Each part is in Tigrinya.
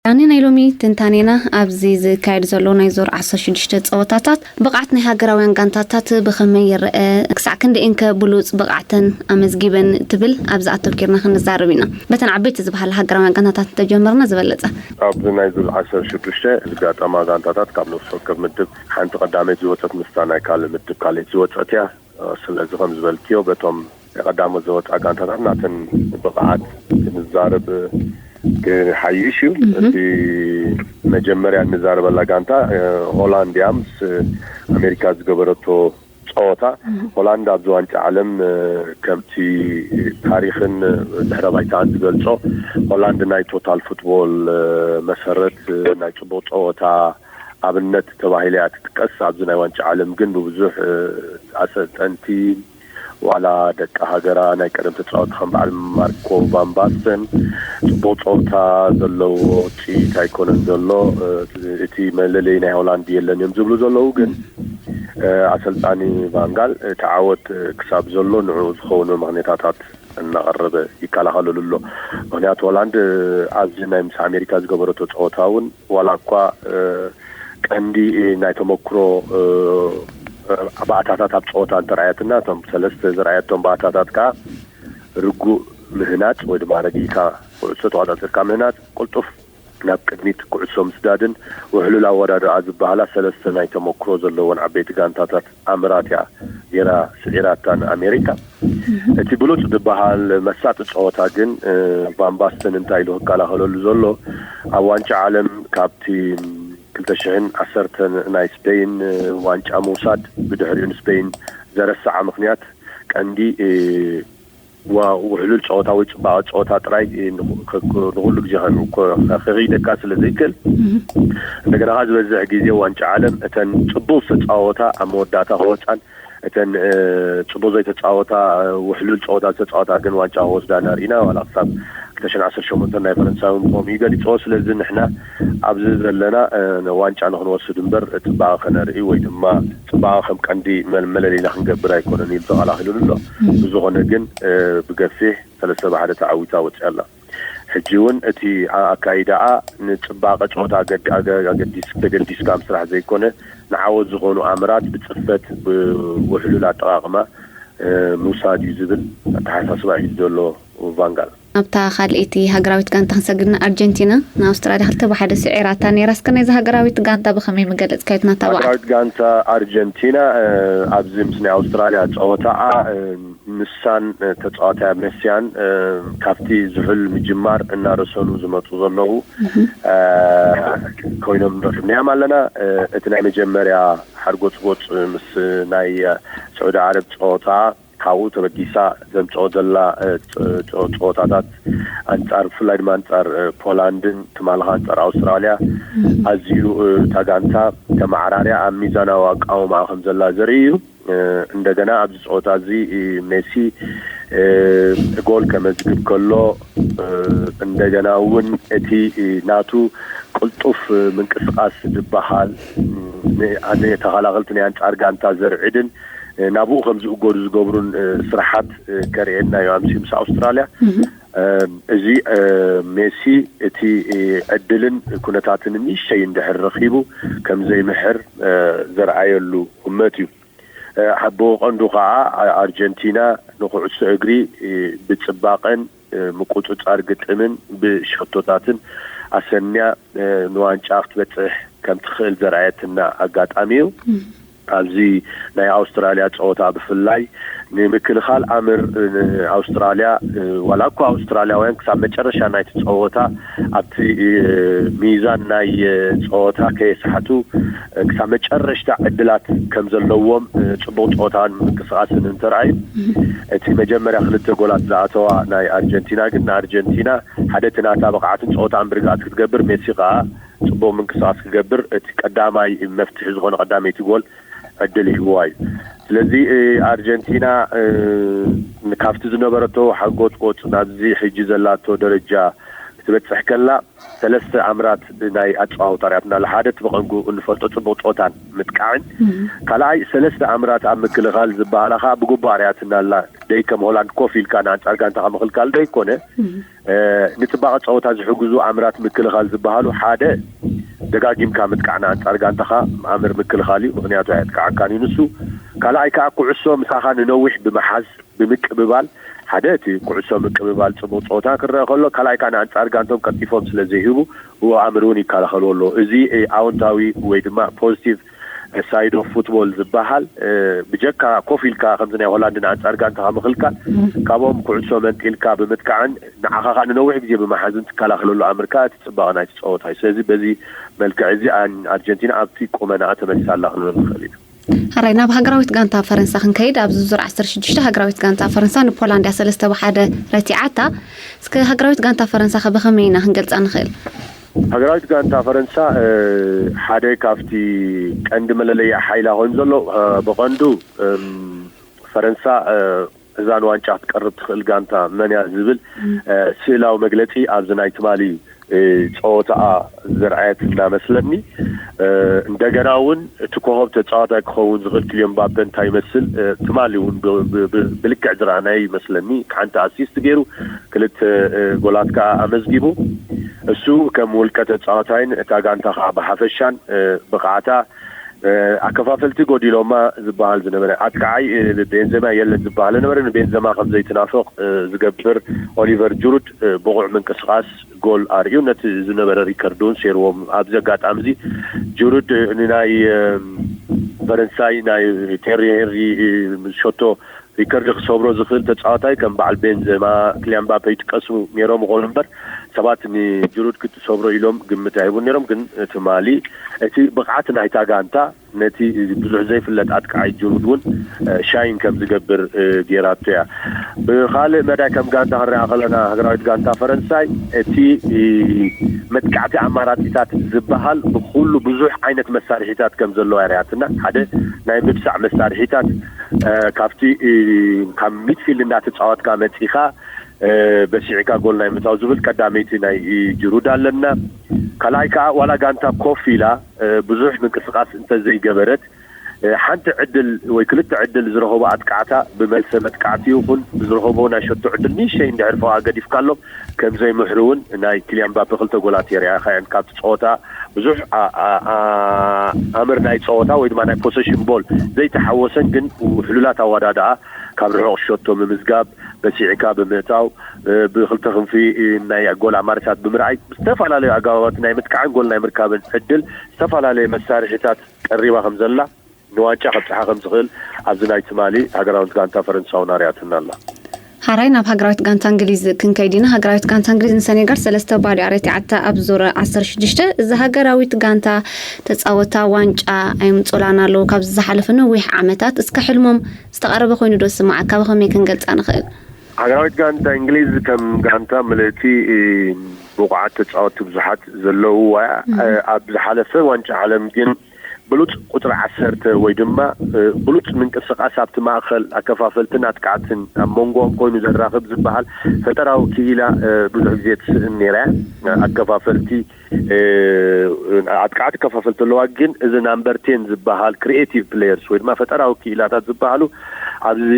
ዳኒ፣ ናይ ሎሚ ትንታኔና ኣብዚ ዝካየድ ዘሎ ናይ ዙር ዓሰርተ ሽዱሽተ ጸወታታት ብቕዓት ናይ ሃገራውያን ጋንታታት ብኸመይ ይረአ? ክሳዕ ክንደይንከ ብሉጽ ብቕዓተን ኣመዝጊበን ትብል፣ ኣብዚ ኣተኪርና ክንዛረብ ኢና። በተን ዓበይቲ ዝበሃላ ሃገራውያን ጋንታታት እንተጀመርና ዝበለጸ። ኣብዚ ናይ ዙር ዓሰርተ ሽዱሽተ ዝጋጠማ ጋንታታት ካብ ነፍሲ ወከፍ ምድብ ሓንቲ ቀዳመይቲ ዝወጸት፣ ምስታ ናይ ካልእ ምድብ ካልኣይቲ ዝወጸት እያ። ስለዚ ከም ዝበልክዮ በቶም ቀዳሞት ዝወጻ ጋንታታት ናተን ብቕዓት ክንዛረብ ክሓይሽ እዩ። እቲ መጀመርያ እንዛረበላ ጋንታ ሆላንድ እያ፣ ምስ ኣሜሪካ ዝገበረቶ ጸወታ። ሆላንድ ኣብዚ ዋንጫ ዓለም ከምቲ ታሪኽን ድሕረ ባይታን ዝገልጾ፣ ሆላንድ ናይ ቶታል ፉትቦል መሰረት፣ ናይ ጽቡቕ ጸወታ ኣብነት ተባሂላ እያ ትጥቀስ። ኣብዚ ናይ ዋንጫ ዓለም ግን ብብዙሕ ኣሰልጠንቲ ዋላ ደቂ ሃገራ ናይ ቀደም ተጻወቲ ከም በዓል ማርኮ ቫን ባስተን ጽቡቕ ጸወታ ዘለዎ ውጽኢት ኣይኮነን ዘሎ። እቲ መለለይ ናይ ሆላንድ የለን እዮም ዝብሉ ዘለዉ፣ ግን ኣሰልጣኒ ቫንጋል እቲ ዓወት ክሳብ ዘሎ ንዕኡ ዝኸውን መመኽነያታት እናቐረበ ይከላኸለሉ ኣሎ። ምኽንያቱ ሆላንድ ኣብዚ ናይ ምስ ኣሜሪካ ዝገበረቶ ጸወታ እውን ዋላ እኳ ቀንዲ ናይ ተመክሮ ባእታታት ኣብ ጸወታ እንተረኣየትና፣ እቶም ሰለስተ ዝረኣየቶም ባእታታት ከኣ ርጉእ ምህናጽ ወይ ድማ ረጊእካ ኩዕሶ ተቋጻጺርካ ምህናጽ፣ ቅልጡፍ ናብ ቅድሚት ኩዕሶ ምስዳድን ውሕሉል ኣወዳድኣ ዝበሃላ ሰለስተ ናይ ተመክሮ ዘለወን ዓበይቲ ጋንታታት ኣምራት እያ ገይራ ስዒራታ ንኣሜሪካ። እቲ ብሉጽ ዝበሃል መሳጢ ጸወታ ግን ቫን ባስተን እንታይ ኢሉ ክከላኸለሉ ዘሎ፣ ኣብ ዋንጫ ዓለም ካብቲ ክልተ ሽሕን ዓሰርተን ናይ ስፔን ዋንጫ ምውሳድ፣ ብድሕሪኡ ንስፔን ዘረስዓ ምኽንያት ቀንዲ ውሕሉል ጸወታ ወይ ጽባቐ ጸወታ ጥራይ ንኹሉ ግዜ ከኺደካ ስለ ዘይክእል፣ እንደገና ዝበዝሕ ግዜ ዋንጫ ዓለም እተን ጽቡቕ ዝተጻወታ ኣብ መወዳእታ ክወጻን እተን ጽቡቕ ዘይተጻወታ፣ ውሕሉል ጸወታ ዝተጻወታ ግን ዋንጫ ክወስዳ ኢና ርኢና። ዋላ ክሳብ ክልተ ሽሕን ዓሰርተ ሸሞንተን ናይ ፈረንሳይ እውን ብኸምኡ እዩ ገሊጽዎ። ስለዚ ንሕና ኣብዚ ዘለና ዋንጫ ንክንወስድ እምበር ጽባቐ ከነርኢ ወይ ድማ ጽባቐ ከም ቀንዲ መለለይና ክንገብር ኣይኮነን ኢሉ ተኸላኺሉሉ ኣሎ። ብዝኾነ ግን ብገፊሕ ሰለስተ ብሓደ ተዓዊታ ወፂኣ ኣላ። ሕጂ እውን እቲ ኣካይዳኣ ንጽባቐ ጸወታ ተገዲስካ ምስራሕ ዘይኮነ፣ ንዓወት ዝኾኑ ኣምራት ብጽፈት ብውሕሉል ኣጠቓቕማ ምውሳድ እዩ ዝብል ኣተሓሳስባ እዩ ዘሎ ቫንጋል። ኣብታ ካልኣይቲ ሃገራዊት ጋንታ ክንሰግድ፣ ንኣርጀንቲና ንኣውስትራልያ ክልተ ብሓደ ስዒራታ ነይራ። እስከ ናይዛ ሃገራዊት ጋንታ ብኸመይ ምገለጽካዮ? ናታ ብዓል ሃገራዊት ጋንታ ኣርጀንቲና ኣብዚ ምስ ናይ ኣውስትራልያ ጸወታኣ ንሳን ተጻዋታያ ሜሲያን ካብቲ ዝሑል ምጅማር እናረሰኑ ዝመጹ ዘለዉ ኮይኖም ረኺብናዮም ኣለና። እቲ ናይ መጀመርያ ሓርጎጽጎጽ ምስ ናይ ስዑዲ ዓረብ ጸወታ ካብኡ ተበጊሳ ዘምጽኦ ዘላ ጸወታታት ኣንጻር፣ ብፍላይ ድማ ኣንጻር ፖላንድን ትማልኻ ኣንጻር ኣውስትራልያ ኣዝዩ እታ ጋንታ ተመዓራርያ ኣብ ሚዛናዊ ኣቃውማ ከም ዘላ ዘርኢ እዩ። እንደገና ኣብዚ ጸወታ እዚ ሜሲ ጎል ከመዝግብ ከሎ፣ እንደገና እውን እቲ ናቱ ቅልጡፍ ምንቅስቃስ ዝበሃል፣ ንተኸላኸልቲ ናይ ኣንጻር ጋንታ ዘርዕድን ናብኡ ከም ዝእጎዱ ዝገብሩን ስራሓት ከርእየና እዩ ኣምስዩ ምስ ኣውስትራልያ። እዚ ሜሲ እቲ ዕድልን ኩነታትን ንእሽተይ እንድሕር ረኺቡ ከም ዘይምሕር ዘርኣየሉ እመት እዩ። ብቐንዱ ከዓ ኣርጀንቲና ንኩዕሶ እግሪ ብጽባቐን ምቁጽጻር ግጥምን ብሸቶታትን ኣሰንያ ንዋንጫ ክትበጽሕ ከም ትኽእል ዘርኣየትና ኣጋጣሚ እዩ። ኣብዚ ናይ ኣውስትራልያ ጸወታ ብፍላይ ንምክልኻል ኣምር ኣውስትራልያ፣ ዋላ እኳ ኣውስትራልያውያን ክሳብ መጨረሻ ናይቲ ጸወታ ኣብቲ ሚዛን ናይ ጸወታ ከየስሓቱ ክሳብ መጨረሽታ ዕድላት ከም ዘለዎም፣ ጽቡቕ ጸወታን ምንቅስቃስን እንተረኣዩ፣ እቲ መጀመርያ ክልተ ጎላት ዝኣተዋ ናይ ኣርጀንቲና ግን ንኣርጀንቲና ሓደ እቲ ናታ ብቕዓትን ጸወታን ብርግኣት ክትገብር፣ ሜሲ ከኣ ጽቡቕ ምንቅስቃስ ክገብር እቲ ቀዳማይ መፍትሒ ዝኾነ ቀዳመይቲ ጎል ዕድል ሂብዋ እዩ። ስለዚ ኣርጀንቲና ካብቲ ዝነበረቶ ሓንጎጽጎጽ ናብዚ ሕጂ ዘላቶ ደረጃ ትበፅሕ ከላ ሰለስተ ኣምራት ናይ ኣፀዋውታ ርያትና ኣላ። ሓደ እቲ ብቐንጉ እንፈልጦ ፅቡቕ ፀወታን ምጥቃዕን፣ ካልኣይ ሰለስተ ኣምራት ኣብ ምክልኻል ዝበሃላ ከዓ ብግቡእ ርያትና ኣላ። ደይ ከም ሆላንድ ኮፍ ኢልካ ንኣንፃር ጋንታኻ ምኽልካል ደይኮነ፣ ንፅባቐ ፀወታ ዝሕግዙ ኣምራት ምክልኻል ዝበሃሉ ሓደ ደጋጊምካ ምጥቃዕ ንኣንፃር ጋንታኻ ኣምር ምክልኻል እዩ። ምክንያቱ ኣየጥቃዓካን እዩ ንሱ። ካልኣይ ከዓ ኩዕሶ ምሳኻ ንነዊሕ ብምሓዝ ብምቅብባል፣ ሓደ እቲ ኩዕሶ ምቅብባል ፅቡቅ ፀወታ ክረአ ከሎ፣ ካልኣይ ከዓ ንኣንፃር ጋንቶም ቀልጢፎም ስለ ዘይህቡ ብኡ ኣምር እውን ይከላኸሉ ኣሎ። እዚ ኣዎንታዊ ወይ ድማ ፖዚቲቭ ሳይድ ኦፍ ፉትቦል ዝበሃል፣ ብጀካ ኮፍ ኢልካ ከምዚ ናይ ሆላንድ ንኣንፃር ጋንታኻ ምኽልካል፣ ካብኦም ኩዕሶ መንጢልካ ብምጥቃዕን ንዓኻ ከዓ ንነዊሕ ግዜ ብምሓዝን ትከላኸለሉ ኣምርካ እቲ ፅባቐ ናይቲ ፀወታ እዩ። ስለዚ በዚ መልክዕ እዚ ኣን- ኣርጀንቲና ኣብቲ ቁመናኣ ተመሊሳ ኣላ ክንብል ንኽእል ኢና። ሕራይ ናብ ሃገራዊት ጋንታ ፈረንሳ ክንከይድ፣ ኣብ ዝዙር ዓሰርተ ሽዱሽተ ሃገራዊት ጋንታ ፈረንሳ ንፖላንድ እያ ሰለስተ ብሓደ ረቲዓታ። እስከ ሃገራዊት ጋንታ ፈረንሳ ከ ብኸመይ ኢና ክንገልፃ ንኽእል? ሃገራዊት ጋንታ ፈረንሳ ሓደ ካብቲ ቀንዲ መለለያ ሓይላ ኮይኑ ዘሎ፣ ብቐንዱ ፈረንሳ እዛን ዋንጫ ክትቀርብ ትኽእል ጋንታ መን እያ ዝብል ስእላዊ መግለፂ ኣብዚ ናይ ትማሊ ፀወታኣ ዘርኣየት እናመስለኒ፣ እንደገና እውን እቲ ኮኸብ ተፃዋታይ ክኸውን ዝኽእል ኪልዮን ምባፔ እንታይ ይመስል ትማሊ እውን ብልክዕ ዝረኣናዮ ይመስለኒ። ሓንቲ ኣሲስት ገይሩ፣ ክልተ ጎላት ከዓ ኣመዝጊቡ። እሱ ከም ውልቀ ተፃዋታይን እታ ጋንታ ከዓ ብሓፈሻን ብቕዓታ ኣከፋፈልቲ ጎዲሎማ ዝበሃል ዝነበረ ኣጥቃዓይ ቤንዜማ የለን ዝበሃል ነበረ። ንቤንዜማ ከም ዘይትናፍቕ ዝገብር ኦሊቨር ጁሩድ ብቑዕ ምንቅስቃስ ጎል ኣርእዩ ነቲ ዝነበረ ሪከርድ እውን ሴርዎም። ኣብዚ ኣጋጣሚ እዚ ጁሩድ ንናይ ፈረንሳይ ናይ ቴሪ ሄንሪ ሸቶ ሪከርድ ክሰብሮ ዝኽእል ተፃዋታይ ከም በዓል ቤንዜማ፣ ክሊያን ምባፔ ይጥቀሱ ነይሮም ይኾኑ እምበር ሰባት ንጅሩድ ክትሰብሮ ኢሎም ግምት ኣይህቡን ነይሮም። ግን ትማሊ እቲ ብቕዓት ናይታ ጋንታ ነቲ ብዙሕ ዘይፍለጥ ኣጥቃዓይ ጅሩድ እውን ሻይን ከም ዝገብር ገይራቶ እያ። ብኻልእ መዳይ ከም ጋንታ ክንሪኣ ከለና ሃገራዊት ጋንታ ፈረንሳይ እቲ መጥቃዕቲ ኣማራፂታት ዝበሃል ብኩሉ ብዙሕ ዓይነት መሳርሒታት ከም ዘለዋ የርእያትና። ሓደ ናይ ምብሳዕ መሳርሒታት ካብቲ ካብ ሚድፊልድ እንዳተፃወትካ መፂኻ በሲዕካ ጎል ናይ ምእታው ዝብል ቀዳመይቲ ናይ ጅሩድ ኣለና። ካልኣይ ከዓ ዋላ ጋንታ ኮፍ ኢላ ብዙሕ ምንቅስቃስ እንተዘይገበረት ሓንቲ ዕድል ወይ ክልተ ዕድል ዝረኸቡ ኣጥቃዕታ ብመልሰ መጥቃዕቲ ይኹን ብዝረኸቡ ናይ ሸቶ ዕድል ንእሽተይ እንድሕር ፈዋ ገዲፍካሎም ከም ዘይምሕሩ እውን ናይ ኪልያን ምባፔ ክልተ ጎላት የርእያኻ እየን። ካብቲ ፀወታ ብዙሕ ኣምር ናይ ፀወታ ወይ ድማ ናይ ፖሰሽን ቦል ዘይተሓወሰን ግን ሕሉላት ኣወዳድኣ ካብ ርሑቕ ሸቶ ምምዝጋብ በሲዕካ ብምእታው ብክልተ ክንፊ ናይ ጎል ኣማርታት ብምርኣይ ዝተፈላለዩ ኣገባባት ናይ ምጥቃዕን ጎል ናይ ምርካብን ዕድል ዝተፈላለየ መሳርሒታት ቀሪባ ከም ዘላ ንዋንጫ ከብፅሓ ከም ዝኽእል ኣብዚ ናይ ትማሊ ሃገራዊት ጋንታ ፈረንሳውን ኣርያትና ኣላ። ሓራይ ናብ ሃገራዊት ጋንታ እንግሊዝ ክንከይድ ኢና። ሃገራዊት ጋንታ እንግሊዝ ንሰኔጋል ሰለስተ ባዶ ኣረቲዓታ ኣብ ዙር ዓሰርተ ሽዱሽተ። እዚ ሃገራዊት ጋንታ ተፃወታ ዋንጫ ኣይምፁላን ኣለዉ። ካብዚ ዝሓለፈ ነዊሕ ዓመታት እስከ ሕልሞም ዝተቐረበ ኮይኑ ዶ ስማዓካ? ብኸመይ ክንገልፃ ንኽእል? ሃገራዊት ጋንታ እንግሊዝ ከም ጋንታ ምልእቲ ብቑዓት ተፃወቲ ብዙሓት ዘለውዋ እያ። ኣብ ዝሓለፈ ዋንጫ ዓለም ግን ብሉፅ ቁፅሪ ዓሰርተ ወይ ድማ ብሉፅ ምንቅስቃስ ኣብቲ ማእኸል ኣከፋፈልትን ኣጥቃዕትን ኣብ መንጎኦም ኮይኑ ዘራኽብ ዝበሃል ፈጠራዊ ክኢላ ብዙሕ ግዜ ትስእን ነይራ እያ። ኣከፋፈልቲ ኣጥቃዕቲ ከፋፈልቲ ኣለዋ። ግን እዚ ናምበር ቴን ዝበሃል ክሪኤቲቭ ፕሌየርስ ወይ ድማ ፈጠራዊ ክኢላታት ዝበሃሉ ኣብዚ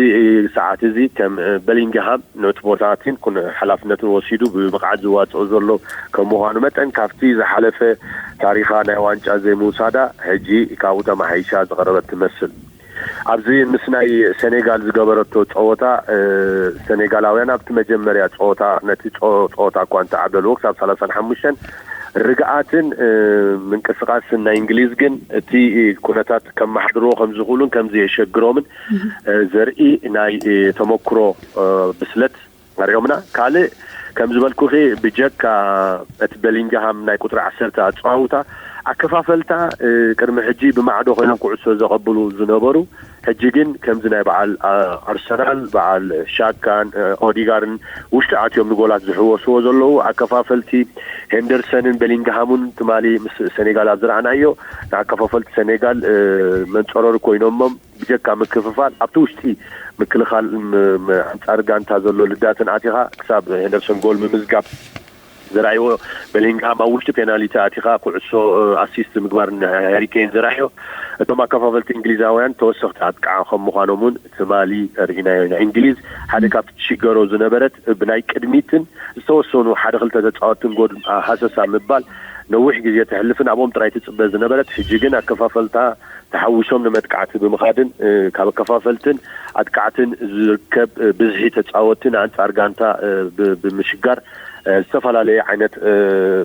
ሰዓት እዚ ከም በሊንግሃም ነጥቦታትን ኩን ሓላፍነትን ወሲዱ ብብቕዓት ዝዋፅኦ ዘሎ ከም ምዃኑ መጠን ካብቲ ዝሓለፈ ታሪኻ ናይ ዋንጫ ዘይምውሳዳ ሕጂ ካብኡ ተማሓይሻ ዝቐረበት ትመስል። ኣብዚ ምስ ናይ ሴኔጋል ዝገበረቶ ፀወታ ሴኔጋላውያን ኣብቲ መጀመርያ ፀወታ ነቲ ፀወታ እኳ እንተዓበልዎ ክሳብ ሰላሳን ሓሙሽተን ርግኣትን ምንቅስቃስን ናይ እንግሊዝ ግን እቲ ኩነታት ከመሓድርዎ ከምዝኽእሉን ከምዘየሸግሮምን ዘርኢ ናይ ተመክሮ ብስለት ኣሪኦምና። ካልእ ከም ዝበልኩኺ ብጀካ እቲ በሊንግሃም ናይ ቁፅሪ ዓሰርተ ኣፀዋውታ ኣከፋፈልታ ቅድሚ ሕጂ ብማዕዶ ኮይኖም ኩዕሶ ዘቐብሉ ዝነበሩ ሕጂ ግን ከምዚ ናይ በዓል ኣርሰናል በዓል ሻካን ኦዲጋርን ውሽጢ ኣትዮም ንጎላት ዝሕወስዎ ዘለዉ ኣከፋፈልቲ ሄንደርሰንን በሊንግሃሙን ትማሊ ምስ ሴኔጋል ኣብ ዝረኣናዮ ንኣከፋፈልቲ ሴኔጋል መንፀረሪ ኮይኖሞም ብጀካ ምክፍፋል ኣብቲ ውሽጢ ምክልኻል ኣንፃር ጋንታ ዘሎ ልዳትን ኣቲኻ ክሳብ ሄንደርሰን ጎል ምምዝጋብ ዘርኣይዎ፣ በሊንግሃም ኣብ ውሽጢ ፔናልቲ ኣቲኻ ኩዕሶ ኣሲስት ምግባር፣ ሃሪኬን ዘርኣዮ፣ እቶም ኣከፋፈልቲ እንግሊዛውያን ተወሰኽቲ ኣጥቃዓ ከም ምዃኖም እውን ትማሊ ርኢናዮ ኢና። እንግሊዝ ሓደ ካብቲ ትሽገሮ ዝነበረት ብናይ ቅድሚትን ዝተወሰኑ ሓደ ክልተ ተጻወትን ጎል ሃሰሳ ምባል ነዊሕ ግዜ ተሕልፍን ኣብኦም ጥራይ ትጽበ ዝነበረት፣ ሕጂ ግን ኣከፋፈልታ ተሓዊሶም ንመጥቃዕቲ ብምኻድን ካብ ኣከፋፈልትን ኣጥቃዕትን ዝርከብ ብዝሒ ተጻወትን ኣንጻር ጋንታ ብምሽጋር ዝተፈላለየ ዓይነት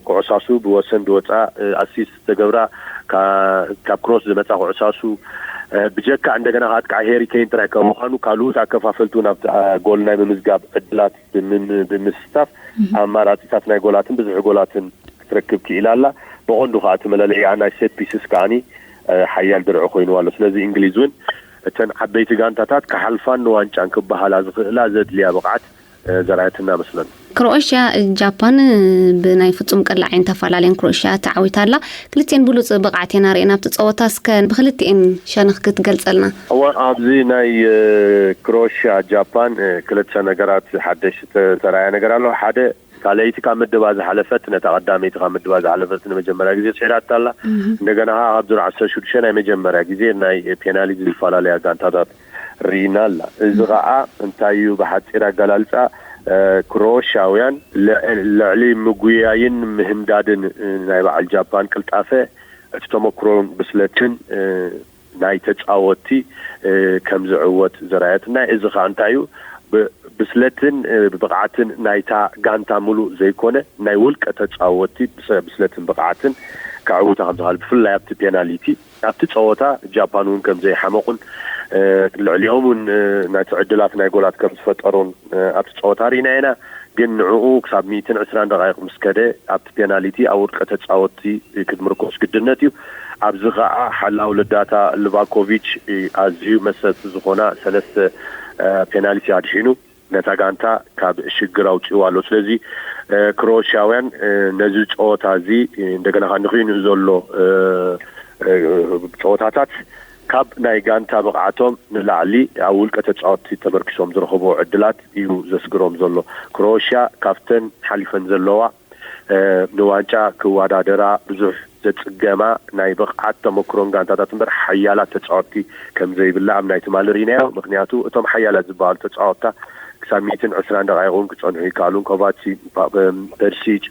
ኩዕሳሱ ብወሰን ዝወፃ ኣሲስት ዝተገብራ ካብ ክሮስ ዝመፃ ኩዕሳሱ ብጀካ እንደገና ኣጥቃዒ ሄሪ ኬን ጥራይ ከም ምዃኑ ካልኡት ኣከፋፈልቲ እውን ኣብቲ ጎል ናይ ምምዝጋብ ዕድላት ብምስታፍ ኣማራፂታት ናይ ጎላትን ብዝሒ ጎላትን ክትረክብ ክኢላ ኣላ። ብቐንዱ ከዓ እቲ መለለይኣ ናይ ሴት ፒስስ ከዓኒ ሓያል ድርዒ ኮይንዋ ኣሎ። ስለዚ እንግሊዝ እውን እተን ዓበይቲ ጋንታታት ክሓልፋን ንዋንጫን ክበሃላ ዝኽእላ ዘድልያ ብቕዓት ዘርኣየትና መስለኒ። ክሮኤሽያ ጃፓን ብናይ ፍጹም ቀላዓይን ተፈላለየን ክሮኤሽያ ተዓዊታ ኣላ። ክልቲኤን ብሉጽ ብቕዓት እየን ኣርእየን ኣብቲ ጸወታ። እስከ ብክልቲኤን ሸነኽ ክትገልጸልና? እዋ ኣብዚ ናይ ክሮኤሽያ ጃፓን ክልተ ነገራት ሓደሽ ዝተራእየ ነገር ኣሎ። ሓደ ካልኣይቲ ካብ ምድባ ዝሓለፈት ነታ ቀዳመይቲ ካብ ምድባ ዝሓለፈት ንመጀመርያ ግዜ ስዒራታ ኣላ። እንደገና ከዓ ካብ ዙር ዓሰርተ ሽዱሽተ ናይ መጀመርያ ግዜ ናይ ፔናልቲ ዝፈላለያ ጋንታታት ርኢና ኣላ። እዚ ከዓ እንታይ እዩ ብሓፂር ኣገላልፃ ክሮኤሽያውያን ልዕሊ ምጉያይን ምህንዳድን ናይ በዓል ጃፓን ቅልጣፈ እቲ ተመክሮን ብስለትን ናይ ተጻወትቲ ከም ዝዕወት ዘርኣየትና። እዚ ከዓ እንታይ እዩ ብስለትን ብቕዓትን ናይታ ጋንታ ምሉእ ዘይኮነ ናይ ውልቀ ተጻወትቲ ብስለትን ብቕዓትን ከዕውታ ከም ዝኽእል ብፍላይ ኣብቲ ፔናልቲ ኣብቲ ጸወታ ጃፓን እውን ከም ዘይሓመቑን ልዕሊኦም እውን ናይቲ ዕድላት ናይ ጎላት ከም ዝፈጠሩን ኣብቲ ጸወታ ርኢና ኢና። ግን ንዕኡ ክሳብ ሚእትን ዕስራን ደቃይቕ ምስ ከደ ኣብቲ ፔናልቲ ኣብ ውልቀ ተጻወትቲ ክትምርኮስ ግድነት እዩ። ኣብዚ ከዓ ሓላው ልዳታ ልቫኮቪች ኣዝዩ መሰልቲ ዝኾና ሰለስተ ፔናልቲ ኣድሒኑ ነታ ጋንታ ካብ ሽግር ኣውፅእዋ ኣሎ። ስለዚ ክሮኤሽያውያን ነዚ ጸወታ እዚ እንደገና ከዓ ንክይንኡ ዘሎ ጸወታታት ካብ ናይ ጋንታ ብቕዓቶም ንላዕሊ ኣብ ውልቀ ተጻወትቲ ተመርኪሶም ዝረኸብዎ ዕድላት እዩ ዘስግሮም ዘሎ። ክሮኤሽያ ካብተን ሓሊፈን ዘለዋ ንዋንጫ ክወዳደራ ብዙሕ ዘጽገማ ናይ ብቕዓት ተመክሮን ጋንታታት እምበር ሓያላት ተጻወትቲ ከም ዘይብላ ኣብ ናይ ትማሊ ርኢናዮ። ምክንያቱ እቶም ሓያላት ዝበሃሉ ተጻወትታ ክሳብ ሚእትን ዕስራን ደቃይቕ እውን ክጸንሑ ይከኣሉን ኮቫቺ፣ ፐርሲች፣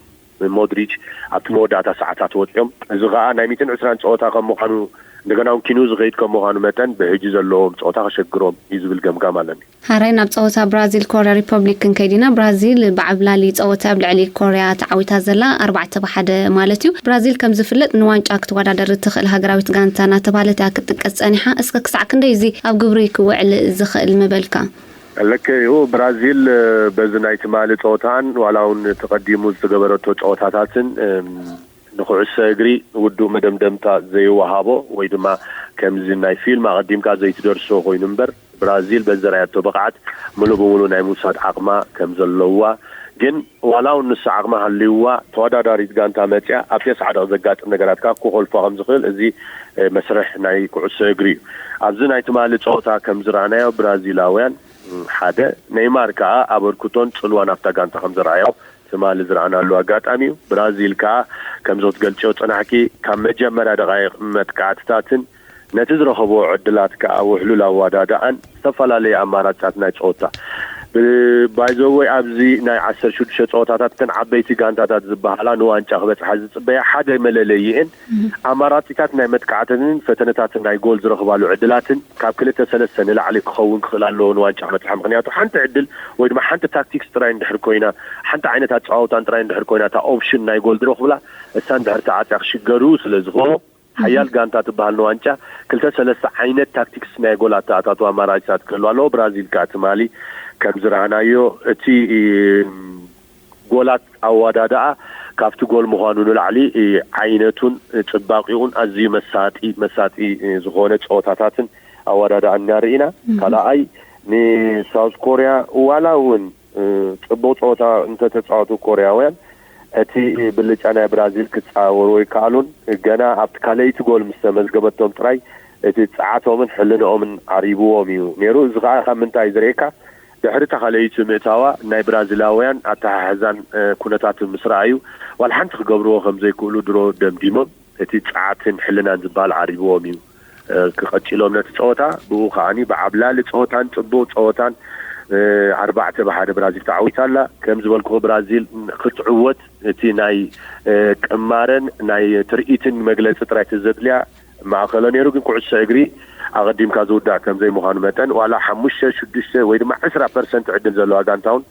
ሞድሪች ኣብቲ መወዳእታ ሰዓታት ወፂኦም። እዚ ከዓ ናይ ሚእትን ዕስራን ፀወታ ከም ምዃኑ እንደገና እውን ኪኑ ዝኸይድ ከም ምዃኑ መጠን ብሕጂ ዘለዎም ፀወታ ከሸግሮም እዩ ዝብል ገምጋም ኣለኒ። ሓራይ ናብ ፀወታ ብራዚል ኮርያ ሪፐብሊክ ክንከይድ ኢና። ብራዚል ብዓብላሊ ፀወታ ኣብ ልዕሊ ኮርያ ተዓዊታ ዘላ ኣርባዕተ ብሓደ ማለት እዩ። ብራዚል ከም ዝፍለጥ ንዋንጫ ክትወዳደር እትኽእል ሃገራዊት ጋንታ እናተባህለት እያ ክትጥቀስ ፀኒሓ። እስከ ክሳዕ ክንደይ እዚ ኣብ ግብሪ ክውዕል ዝኽእል ምበልካ? ለከ እዩ ብራዚል በዚ ናይ ትማሊ ፀወታን ዋላ እውን ተቐዲሙ ዝተገበረቶ ፀወታታትን ንኩዕሶ እግሪ ውዱእ መደምደምታ ዘይወሃቦ ወይ ድማ ከምዚ ናይ ፊልም ኣቐዲምካ ዘይትደርሶ ኮይኑ እምበር ብራዚል በዚ ዘርኣየቶ ብቕዓት ሙሉ ብሙሉ ናይ ምውሳድ ዓቕማ ከም ዘለዋ ግን ዋላ እውን ንሱ ዓቕማ ሃልይዋ ተወዳዳሪት ጋንታ መፅያ ኣብ ቴስዓ ደቂ ዘጋጥም ነገራት ከዓ ክኾልፋ ከም ዝኽእል እዚ መስርሕ ናይ ኩዕሶ እግሪ እዩ። ኣብዚ ናይ ትማሊ ፀወታ ከም ዝረኣናዮ ብራዚላውያን ሓደ ኔይማር ከዓ ኣበርክቶን ፅልዋን ኣብታ ጋንታ ከም ዘረኣዮ ትማሊ ዝረኣናሉ ኣጋጣሚ እዩ። ብራዚል ከዓ ከምዚ ክትገልፅዮ ፀናሕኪ ካብ መጀመርያ ደቃይቕ መጥቃዕትታትን ነቲ ዝረኸብዎ ዕድላት ከዓ ውሕሉል ኣወዳድኣን ዝተፈላለዩ ኣማራፅታት ናይ ፀወታ ባይዘወይ ኣብዚ ናይ ዓሰርተ ሽዱሽተ ፀወታታት እተን ዓበይቲ ጋንታታት ዝበሃላ ንዋንጫ ክበፅሓ ዝፅበያ ሓደ መለለይእን ኣማራፂታት ናይ መጥቃዕትንን ፈተነታትን ናይ ጎል ዝረኽባሉ ዕድላትን ካብ ክልተ ሰለስተ ንላዕሊ ክኸውን ክኽእል ኣለዎ ንዋንጫ ክበፅሓ። ምክንያቱ ሓንቲ ዕድል ወይ ድማ ሓንቲ ታክቲክስ ጥራይ እንድሕር ኮይና ሓንቲ ዓይነት ኣፀዋውታን ጥራይ እንድሕር ኮይና እታ ኦፕሽን ናይ ጎል ዝረኽብላ እሳ እንድሕር ተዓፅያ ክሽገሩ ስለ ዝኾኑ ሓያል ጋንታ ትበሃል ንዋንጫ ክልተ ሰለስተ ዓይነት ታክቲክስ ናይ ጎል ኣተኣታቱ ኣማራፂታት ክህሉ ኣለዎ። ብራዚል ከዓ ትማሊ ከም ዝረኣናዮ እቲ ጎላት ኣወዳድኣ ካብቲ ጎል ምዃኑ ንላዕሊ ዓይነቱን ፅባቂኡን ኣዝዩ መሳጢ መሳጢ ዝኾነ ፀወታታትን ኣወዳድኣን ኢና ርኢና። ካልኣይ ንሳውት ኮርያ ዋላ እውን ፅቡቅ ፀወታ እንተተፃወቱ ኮርያውያን እቲ ብልጫ ናይ ብራዚል ክፃወሩ ኣይከኣሉን። ገና ኣብቲ ካልኣይቲ ጎል ምስ ተመዝገበቶም ጥራይ እቲ ፀዓቶምን ሕልንኦምን ዓሪብዎም እዩ ነይሩ። እዚ ከዓ ካብ ምንታይ ዝርእየካ ድሕሪ እታ ካልኣይቲ ምእታዋ ናይ ብራዚላውያን ኣተሓሕዛን ኩነታት ምስ ረኣዩ፣ ዋላ ሓንቲ ክገብርዎ ከም ዘይክእሉ ድሮ ደምዲሞም፣ እቲ ጸዓትን ሕልናን ዝበሃል ዓሪብዎም እዩ ክቐጽሎም ነቲ ጸወታ። ብኡ ከዓኒ ብዓብላሊ ጸወታን ጽቡቕ ጸወታን ኣርባዕተ ብሓደ ብራዚል ተዓዊታ ኣላ። ከም ዝበልኩ ብራዚል ክትዕወት እቲ ናይ ቅማረን ናይ ትርኢትን መግለጺ ጥራይ እቲ ዘድልያ ማእከሎ ነይሩ። ግን ኩዕሶ እግሪ ኣቐዲምካ ዝውዳእ ከም ዘይምዃኑ መጠን ዋላ ሓሙሽተ ሽዱሽተ ወይ ድማ ዕስራ ፐርሰንት ዕድል ዘለዋ ጋንታ እውን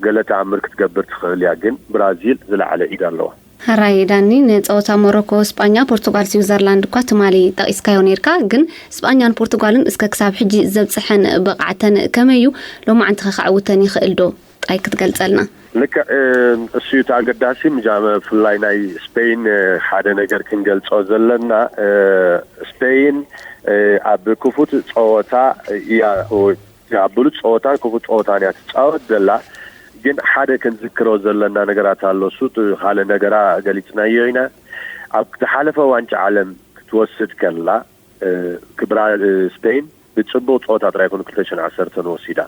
ገለ ተኣምር ክትገብር ትኽእል እያ። ግን ብራዚል ዝለዓለ ኢድ ኣለዋ። ሕራይ ዳኒ፣ ንጸወታ ሞሮኮ፣ ስጳኛ፣ ፖርቱጋል፣ ስዊዘርላንድ እኳ ትማሊ ጠቒስካዮ ነይርካ፣ ግን ስጳኛን ፖርቱጋልን እስከ ክሳብ ሕጂ ዘብጽሐን ብቕዓተን ከመይ እዩ? ሎማዓንቲ ከ ከዕውተን ይኽእል ዶ? ጣይ ክትገልጸልና። ልክዕ፣ እሱ እዩ እቲ ኣገዳሲ። ምጃ ብፍላይ ናይ ስፔን ሓደ ነገር ክንገልጾ ዘለና፣ ስፔን ኣብ ክፉት ጸወታ እያ ኣብ ብሉጽ ጸወታን ክፉት ጸወታን እያ ትጻወት ዘላ። ግን ሓደ ክንዝክሮ ዘለና ነገራት ኣሎ። እሱ እቲ ካልእ ነገራ ገሊጽናዮ ኢና። ኣብ ዝሓለፈ ዋንጫ ዓለም ክትወስድ ከላ ክብራ ስፔን ብጽቡቕ ጸወታ ጥራይ ኮኑ ክልተ ሽሕን ዓሰርተን ወሲዳ።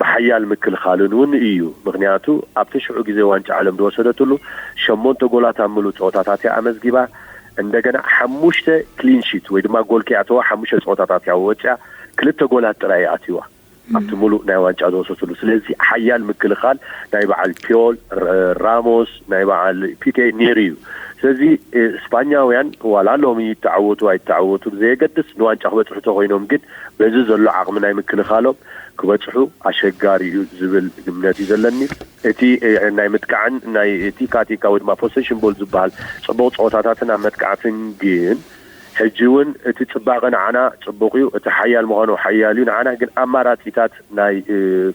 ብሓያል ምክልኻልን እውን እዩ። ምክንያቱ ኣብቲ ሽዑ ግዜ ዋንጫ ዓለም ዝወሰደትሉ ሸሞንተ ጎላት ኣብ ምሉእ ጸወታታት እያ ኣመዝጊባ። እንደገና ሓሙሽተ ክሊንሺት ወይ ድማ ጎል ከይኣተዋ ሓሙሽተ ጸወታታት እያ ወጽያ። ክልተ ጎላት ጥራይ እያ ኣትዋ ኣብቲ ሙሉእ ናይ ዋንጫ ዝወሰትሉ። ስለዚ ሓያል ምክልኻል ናይ በዓል ፒዮል፣ ራሞስ፣ ናይ በዓል ፒኬ ነይሩ እዩ። ስለዚ ስፓኛውያን ዋላ ሎሚ ይተዓወቱ ኣይተዓወቱ ብዘየገድስ ንዋንጫ ክበፅሑ ተኮይኖም ግን በዚ ዘሎ ዓቕሚ ናይ ምክልኻሎም ክበፅሑ ኣሸጋሪ እዩ ዝብል ግምነት እዩ ዘለኒ። እቲ ናይ ምጥቃዕን ናይ ቲካቲካ ወይ ድማ ፖሴሽን ቦል ዝበሃል ፅቡቕ ፀወታታትን ኣብ መጥቃዕትን ግን ሕጂ እውን እቲ ፅባቐ ንዓና ፅቡቕ እዩ። እቲ ሓያል ምዃኑ ሓያል እዩ። ንዓና ግን ኣማራፂታት ናይ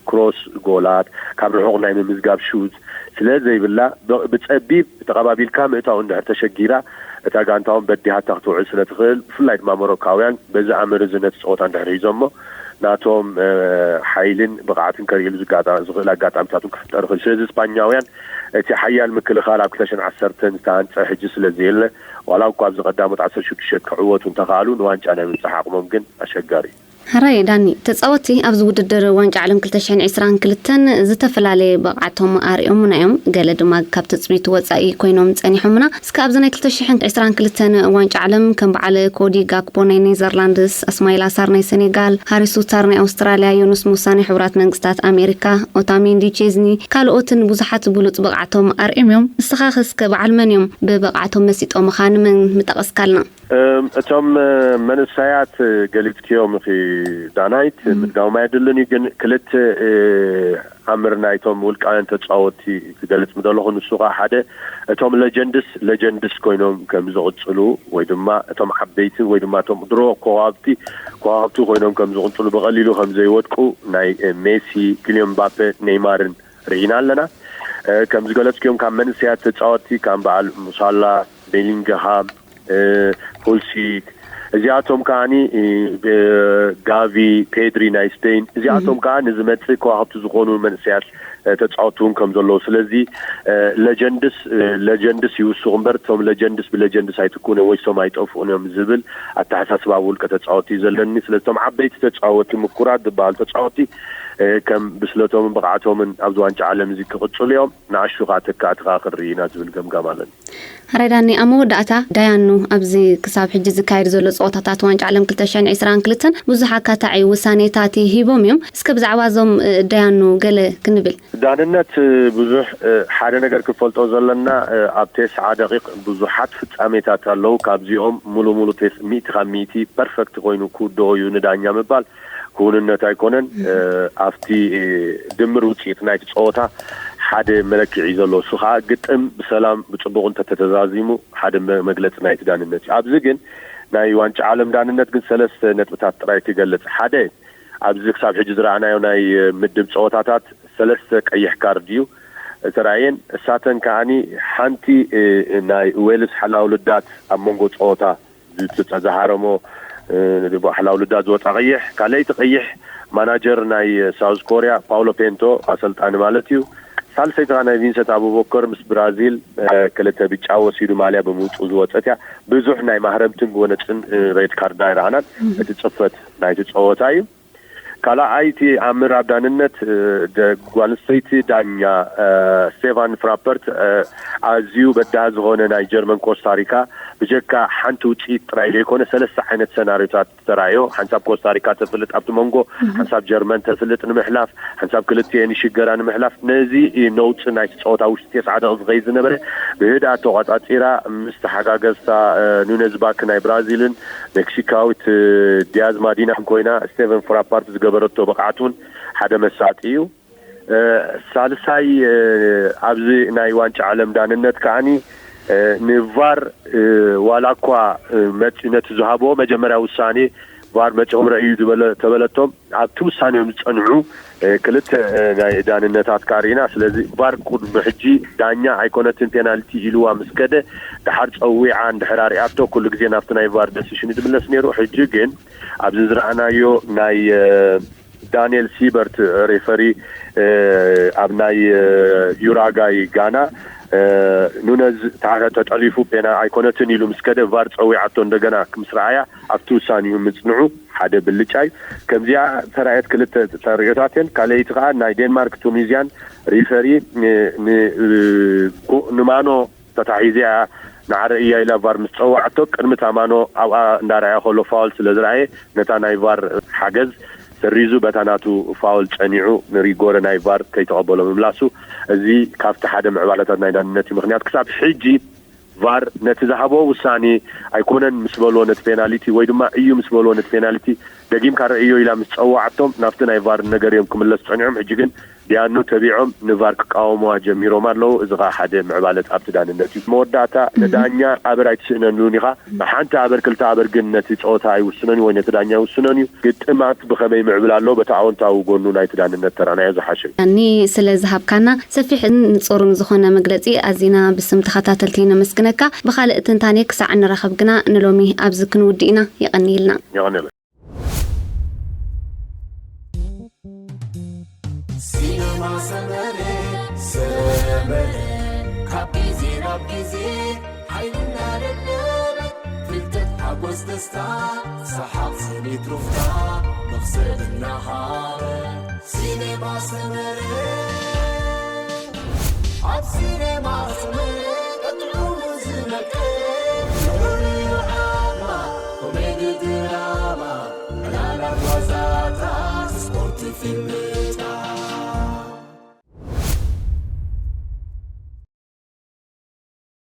ክሮስ ጎላት ካብ ርሑቕ ናይ ምምዝጋብ ሹት ስለ ዘይብላ ብፀቢብ ተቐባቢልካ ምእታው እንድሕር ተሸጊራ እታ ጋንታ እውን በዲሃታ ክትውዕል ስለ ትኽእል ብፍላይ ድማ ሞሮካውያን በዚ ኣምር እዚ ነቲ ፀወታ እንድሕር ሒዞሞ ናቶም ሓይልን ብቕዓትን ከርእሉ ዝኽእል ኣጋጣሚታት ክፍጠር ይኽእል። ስለዚ ስፓኛውያን እቲ ሓያል ምክልኻል ኣብ ክልተ ሽሕን ዓሰርተን ዝተሃንፀ ሕጂ ስለ ዘየለ ዋላ እኳ ኣብዚ ቀዳሞት ዓሰርተ ሽዱሽተ ክዕወቱ እንተኽኣሉ ንዋንጫ ናይ ምብፃሕ ዓቕሞም ግን ኣሸጋሪ እዩ። ሕራይ ዳኒ፣ ተፃወትቲ ኣብዚ ውድድር ዋንጫ ዓለም ክልተ ሽሕን ዕስራን ክልተን ዝተፈላለየ ብቕዓቶም ኣርእዮምና እዮም። ገለ ድማ ካብ ትፅቢት ወፃኢ ኮይኖም ፀኒሖምና። እስከ ኣብዚ ናይ ክልተ ሽሕን ዕስራን ክልተን ዋንጫ ዓለም ከም በዓል ኮዲ ጋክፖ ናይ ኔዘርላንድስ፣ ኣስማይላ ሳር ናይ ሴኔጋል፣ ሃሪ ሱታር ናይ ኣውስትራልያ፣ ዮኑስ ሙሳ ናይ ሕቡራት መንግስታት ኣሜሪካ፣ ኦታሜንዲ፣ ቼዝኒ ካልኦትን ብዙሓት ብሉፅ ብቕዓቶም ኣርእዮም እዮም። ንስኻኸ እስከ በዓል መን እዮም ብብቕዓቶም መሲጦምኻ? ንመን ምጠቐስካልና? እቶም መንእሰያት ገሊፅክዮም ኢኺ ዳናይት፣ ምድጋሞም ኣየድልን እዩ። ግን ክልተ ኣምር ናይቶም ውልቃውያን ተፃወትቲ ክገልፅ ምደለኹ፣ ንሱ ከዓ ሓደ እቶም ሌጀንድስ ሌጀንድስ ኮይኖም ከም ዝቕፅሉ ወይ ድማ እቶም ዓበይቲ ወይ ድማ እቶም ድሮ ኮዋብቲ ኮዋብቲ ኮይኖም ከም ዝቕፅሉ ብቐሊሉ ከም ዘይወድቁ ናይ ሜሲ፣ ኪልዮን ምባፔ፣ ኔይማርን ርኢና ኣለና። ከም ዝገለፅክዮም ካብ መንእሰያት ተፃወትቲ ከም በዓል ሙሳላ፣ ቤሊንግሃም፣ ፑልሲክ እዚኣቶም ከዓኒ ጋቪ፣ ፔድሪ ናይ ስፔን እዚኣቶም ከዓ ንዝመፅእ ከዋክብቲ ዝኾኑ መንእሰያት ተፃወትቲ እውን ከም ዘለዉ ስለዚ ሌጀንድስ ሌጀንድስ ይውስኹ እምበር እቶም ሌጀንድስ ብሌጀንድስ ኣይትኩን እዮም ወይ እሶም ኣይጠፍኡን እዮም ዝብል ኣተሓሳስባ ውልቀ ተፃወትቲ እዩ ዘለኒ። ስለዚ እቶም ዓበይቲ ተፃወትቲ ምኩራት ዝበሃሉ ተፃወትቲ ከም ብስለቶምን ብቕዓቶምን ኣብዚ ዋንጫ ዓለም እዚ ክቕፅሉ እዮም። ንኣሽቱ ከዓ ተካእቲ ከዓ ክንርኢ ኢና ዝብል ገምጋም ኣለኒ። ሕራይ ዳኒ፣ ኣብ መወዳእታ ዳያኑ ኣብዚ ክሳብ ሕጂ ዝካየድ ዘሎ ፀወታታት ዋንጫ ዓለም ክልተ ሽሕን ዕስራን ክልተን ብዙሕ ኣካታዒ ውሳኔታት ሂቦም እዮም። እስከ ብዛዕባ እዞም ዳያኑ ገለ ክንብል። ዳንነት ብዙሕ ሓደ ነገር ክንፈልጦ ዘለና ኣብ ቴስዓ ደቂቕ ብዙሓት ፍጻሜታት ኣለዉ። ካብዚኦም ሙሉ ሙሉ ቴስ ሚእቲ ካብ ሚእቲ ፐርፈክት ኮይኑ ክውድኦ እዩ ንዳኛ ምባል ክውንነት ኣይኮነን። ኣብቲ ድምር ውፅኢት ናይቲ ፀወታ ሓደ መለክዒ እዩ ዘሎ። እሱ ከዓ ግጥም ብሰላም ብፅቡቕ እንተተተዛዚሙ ሓደ መ- መግለፂ ናይቲ ዳንነት እዩ። ኣብዚ ግን ናይ ዋንጫ ዓለም ዳንነት ግን ሰለስተ ነጥብታት ጥራይ ክገልፅ። ሓደ ኣብዚ ክሳብ ሕጂ ዝረኣናዮ ናይ ምድብ ፀወታታት ሰለስተ ቀይሕ ካርድ እዩ ተራእየን። እሳተን ከዓኒ ሓንቲ ናይ ዌልስ ሓላው ልዳት ኣብ መንጎ ፀወታ ዝተዛሃረሞ ሓላው ልዳት ዝወፃ ቀይሕ፣ ካልኣይቲ ቀይሕ ማናጀር ናይ ሳውዝ ኮርያ ፓውሎ ፔንቶ ኣሰልጣኒ ማለት እዩ። ሳልሰይቲ ከዓ ናይ ቪንሰንት ኣቡበከር ምስ ብራዚል ክልተ ብጫ ወሲዱ ማልያ ብምውፅኡ ዝወፀት እያ። ብዙሕ ናይ ማህረምትን ጎነፅን ሬድ ካርድ ኣይረኣናን። እቲ ፅፈት ናይቲ ፀወታ እዩ። ካልኣይቲ ኣብ ምዕራብ ዳንነት ጓል ኣንስተይቲ ዳኛ ስቴፋን ፍራፐርት ኣዝዩ በዳህ ዝኾነ ናይ ጀርመን ኮስታሪካ ብጀካ ሓንቲ ውፅኢት ጥራይ ዘይኮነ ሰለስተ ዓይነት ሰናሪዮታት ተራእዮ። ሓንሳብ ኮስታሪካ ተፍልጥ ኣብቲ መንጎ፣ ሓንሳብ ጀርመን ተፍልጥ ንምሕላፍ፣ ሓንሳብ ክልቲኤን ይሽገራ ንምሕላፍ። ነዚ ነውፂ ናይቲ ፀወታ ውሽጢ ተስዓ ደቂ ዝኸይድ ዝነበረ ብህድኣት ተቋፃፂራ ምስ ተሓጋገዝታ ኑነዝ ባክ ናይ ብራዚልን ሜክሲካዊት ዲያዝ ማዲናን ኮይና ስቴቨን ፍራፓርት ዝገበረቶ ብቕዓት እውን ሓደ መሳጢ እዩ። ሳልሳይ ኣብዚ ናይ ዋንጫ ዓለም ዳንነት ከዓኒ ንቫር ዋላ እኳ መፂ ነቲ ዝሃቦ መጀመርያ ውሳኔ ቫር መፂኹም ረእዩ ተበለቶም ኣብቲ ውሳኔኦም ዝፀንዑ ክልተ ናይ ዳንነታት ካሪና። ስለዚ ቫር ቅድሚ ሕጂ ዳኛ ኣይኮነትን ፔናልቲ ኢልዋ ምስ ከደ ድሓር ፀዊዓ እንድሕር ኣሪኣቶ ኩሉ ግዜ ናብቲ ናይ ቫር ደሲሽን ዝምለስ ነይሩ። ሕጂ ግን ኣብዚ ዝረኣናዮ ናይ ዳንኤል ሲበርት ሬፈሪ ኣብ ናይ ዩራጋይ ጋና ኑነዝ ተጠሊፉ ፔና ኣይኮነትን ኢሉ ምስ ከደ ቫር ፀዊዓቶ እንደገና ምስ ረኣያ ኣብቲ ውሳኔኡ ምፅንዑ ሓደ ብልጫ እዩ። ከምዚኣ ተራእየት ክልተ ተርእዮታት እየን። ካልኣይቲ ከዓ ናይ ዴንማርክ ቱኒዝያን ሪፈሪ ንማኖ ተታሒዘ እያ ንዓረ እያ ኢላ ቫር ምስ ፀዋዕቶ ቅድሚ ታማኖ ኣብኣ እንዳረኣየ ከሎ ፋውል ስለ ዝረኣየ ነታ ናይ ቫር ሓገዝ ሰሪዙ በታ ናቱ ፋውል ፀኒዑ ንሪጎረ ናይ ቫር ከይተቐበሎ ምምላሱ እዚ ካብቲ ሓደ ምዕባለታት ናይ ዳንነት እዩ። ምክንያት ክሳብ ሕጂ ቫር ነቲ ዝሃቦ ውሳኔ ኣይኮነን ምስ በልዎ ነቲ ፔናሊቲ ወይ ድማ እዩ ምስ በልዎ ነቲ ፔናሊቲ ደጊምካ ረእዮ ኢላ ምስ ጸዋዕቶም ናብቲ ናይ ቫር ነገር እዮም ክምለሱ ጸኒዖም። ሕጂ ግን ዲያኑ ተቢዖም ንቫር ክቃወሙዋ ጀሚሮም ኣለዉ። እዚ ኸዓ ሓደ ምዕባለት ኣብቲ ዳንነት እዩ። መወዳእታ ንዳኛ ኣበር ኣይትስእነሉን ኢኻ። ንሓንቲ ኣበር ክልተ ኣበር ግን ነቲ ጸወታ ኣይውስኖን እዩ ወይ ነቲ ዳኛ ኣይውስኖን እዩ። ግጥማት ብኸመይ ምዕብል ኣሎ በቲ ኣወንታዊ ጎኑ ናይቲ ዳንነት ተራናዮ ዝሓሸ እዩ። ኒ ስለ ዝሃብካና ሰፊሕን ንጹርን ዝኾነ መግለጺ ኣዚና ብስም ተኸታተልቲ ነመስግነካ። ብኻልእ ትንታኔ ክሳዕ ንራኸብ ግና ንሎሚ ኣብዚ ክንውድእ ኢና። የቐንየልና። የቐንየለይ። ሲነማ ሰመረ ሰመረ ካብ ግዜ ናብ ግዜ ሓይልና ለምለመ ፍልጠት ሓጎስ ደስታ ሰሓቕ ስኒት ሩፍታ መኽሰብ እናሃበ ሲኔማ ሰመረ ኣብ ሲኔማ ሰመረ ቀጥዑ ዝመቀ ሩዩ ዓማ ኮሜዲ ድራማ ዕላላት ዋዛታት ስፖርት ፊልም